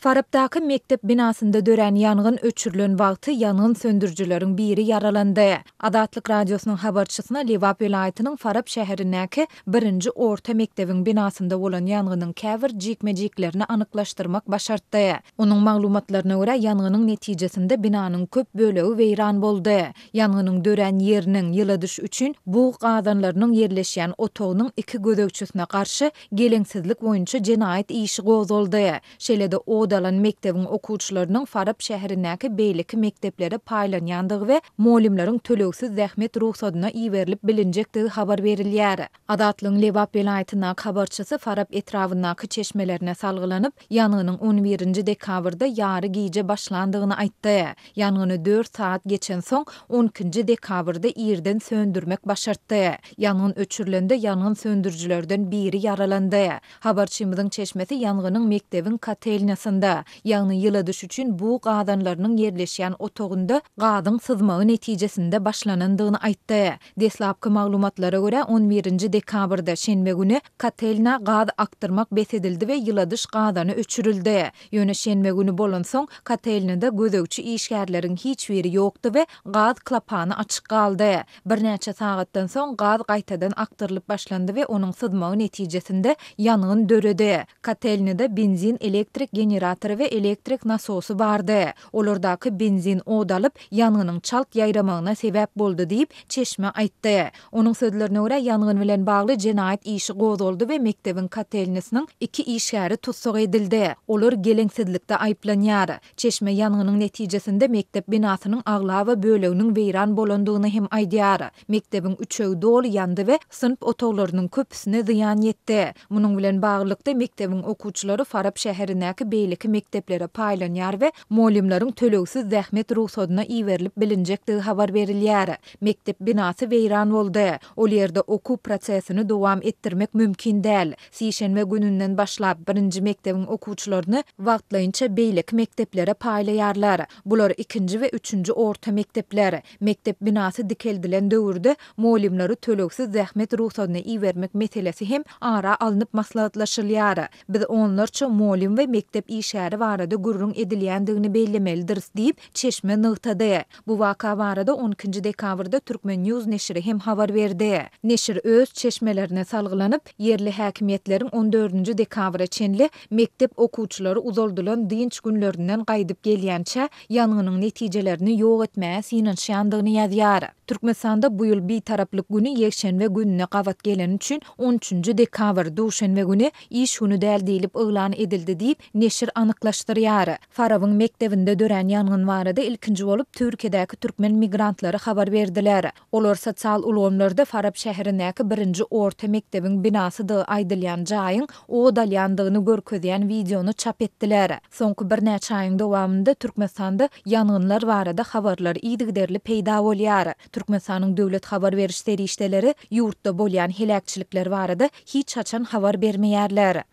Farapdaky mekdep binasynda dörän ýangyn öçürilen wagty ýangyn söndürijileriň biri ýaralandy. Azatlyk Radiosynyň habarçysyna Lebap welaýatynyň Farap şäherindäki birinji orta mekdebiň binasynda bolan ýangynyň käbir jikme-jiklerini anyklaşdyrmak başartdy. Onuň maglumatlaryna görä, ýangynyň netijesinde binanyň köp bölegi weýran boldy. Ýangynyň dörän ýeriniň, ýyladyş üçin bug gazanlarynyň ýerleşýän otagynyň iki gözegçisine garşy geleňsizlik boýunça jenaýat işi gozgaldy. Şeýle-de ot alan mekdebiň okuwçylarynyň Farap şäherindäki beýleki mekdeplere paýlanýandygy we mugallymlaryň tölegsiz zähmet rugsadyna iberilip bilinjekdigi habar berilýär. Azatlygyň Lebap welaýatyndaky habarçysy Farap etrabyndaky çeşmelerine salgylanyp, ýangynyň on birinji dekabrda ýary gije başlandygyny aýtdy. Ýangyny dört sagat geçensoň, on ikinji dekabrda irden söndürmek başartdy. Ýangyn öçürilende ýangyn söndürijilerden biri ýaralandy. Habarçymyzyň çeşmesi ýangynyň mekdebiň kotelnýasynda, ýagny ýyladyş üçin bug gazanlarynyň ýerleşýän otagynda gazyň syzmagy netijesinde başlanandygyny aýtdy. Deslapky maglumatlara görä, on birinji dekabrda, şenbe güni, kotelnä gaz akdyrmak bes edildi we ýyladyş gazany öçürildi. Ýöne şenbe güni bolansoň, kotelnýada gözegçi işgärleriň hiç biri ýokdy we gaz klapany açyk galdy. Birnäçe sagatdan soň gaz gaýtadan akdyrylyp başlandy we onuň syzmagy netijesinde ýangyn döredi. Kotelnida benzin elektrik generatory we elektrik nasosy bardy. Olardaky benzin ot alyp, ýangynyň çalt ýaýramagyna sebäp boldy diýip, çeşme aýtdy. Onuň sözlerine görä, ýangyn bilen bagly jenaýat işi gozgaldy we mekdebiň kotelnisiniň iki işgäri tussag edildi. Olar geleňsizlikde aýyplanýar. Çeşme ýangynyň netijesinde mekdep binasynyň aglaba böleginiň weýran bolandygyny hem aýdýar. Mekdebiň üçegi doly ýandy we synp otaglarynyň köpüsine zyýan ýetdi. Munuň bilen baglylykda, mekdebiň okuwçylary Farap şäherindäki beýleki mekdeplere paýlanýar we mugallymlaryň tölegsiz zähmet rugsadyna iberilip bilinjekdigi habar berilýär. Mekdep binasy weýran boldy. Ol ýerde okuw prosesini dowam etdirmek mümkin däl. Sişenbe gününden başlap, birinji mekdebiň okuwçylaryny wagtlaýynça beýleki mekdeplere paýlaýarlar. Bular ikinji we üçünji orta mekdepler. Mekdep binasy dikeldilen döwürde mugallymlary tölegsiz zähmet rugsadyna ibermek meselesi hem ara alnyp maslahatlaşylýar. Biz onlarça mugallym we mekdep işgäri barada gürrüň edilýändigini bellemelidiris diýip, çeşme nygtady. Bu waka barada on ikinji dekabrda Turkmen. News neşiri hem habar berdi. Neşir öz çeşmelerine salgylanyp, ýerli häkimiýetleriň on dördünji dekabra çenli mekdep okuwçylary uzaldylan dynç günlerinden gaýdyp gelýänçä ýangynyň netijelerini ýok etmäge synanyşýandygyny ýazýar. Türkmenistanda bu ýyl Bitaraplyk güni ýekşenbe gününe gabat geleni üçin on üçünji dekabr, duşenbe güni iş güni däl diýlip yglan edildi diýip, neşir anyklaşdyrýar. Farabyň mekdebinde dörän ýangyn barada ilkinji bolup Türkiýedäki türkmen migrantlary habar berdiler. Olar sosial ulgamlarda Farap şäherindäki birinji orta mekdebiň binasydygy aýdylýan jaýyň ot alýandygyny görkezýän wideony çap etdiler. Soňky birnäçe aýyň dowamynda Türkmenistanda ýangynlar barada habarlar yzygiderli peýda bolýar. Türkmenistanyň döwlet habar beriş serişdeleri ýurtda bolýan heläkçilikler barada hiç haçan habar bermeýärler.